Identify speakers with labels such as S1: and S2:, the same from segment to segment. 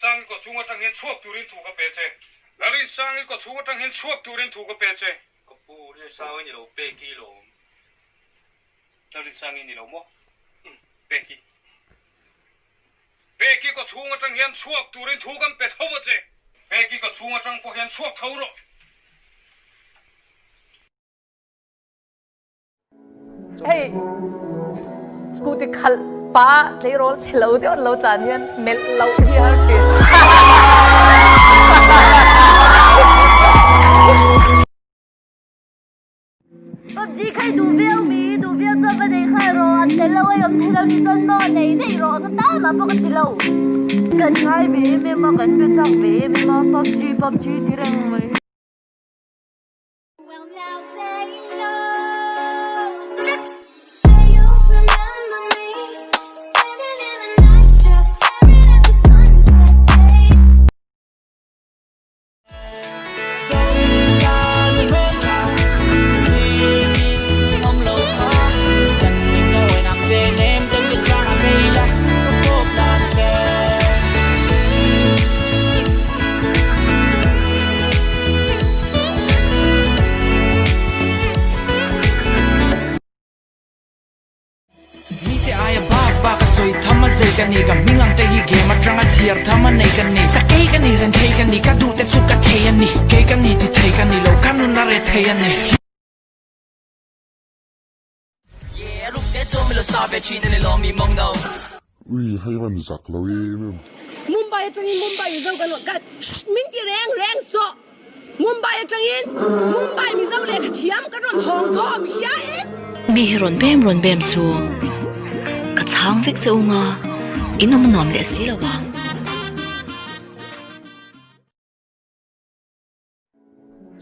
S1: Sangi kawchhung atang hian chhuak turin thu ka pe che. Lalrinsangi kawchhung atang hian chhuak turin thu ka pe che. Ka pu, Rinsangi ni lo, Peki lawm. Lalrinsangi ni lo maw? Umm, Peki. Peki kawchhung atang hian chhuak turin thu kan pe tho a che. Peki kawchhung atang pawh hian chhuak tho rawh.
S2: Hei scooty khalh pah ah tleirawl che lo deuh an lo tlan hian melh loh hi a har thin.
S3: PUBG khai duh viau mi, duh viau chuan va nei nghal rawh, an tel lo a awm thei lo ni chuan maw nei daih rawh ang ta mah pawh ka ti lo. Kan ngai ve em em a, kan be chak ve em em a, PUBG PUBG ti reng mai.
S4: Mite aia bak bak a sawi tham a zei ka ni Ka hming ang te hi game atanga chhiar tham a nei ka ni Sakei ka ni ren thei ka ni ka duh te chu ka thei a ni Kei ka ni ti thei ka ni lo ka nun a re thei a ni.
S5: Ui hei rawn zak lo em em.
S6: Mumbai atangin Mumbai Mizo kan rawn kal min ti reng reng sawh Mumbai atangin Mumbai Mizo lehkha thiam kan rawn hawng khawm i hria em?
S7: Mi hi rawn bem rawn bem su. Ka chhang vek che unga in awm nuam leh si lo ang.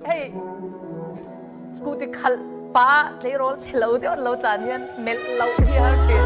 S2: Hei scooty khalh pah ah tleirawl che lo deuh an lo tlan hian melh loh hi a har thin.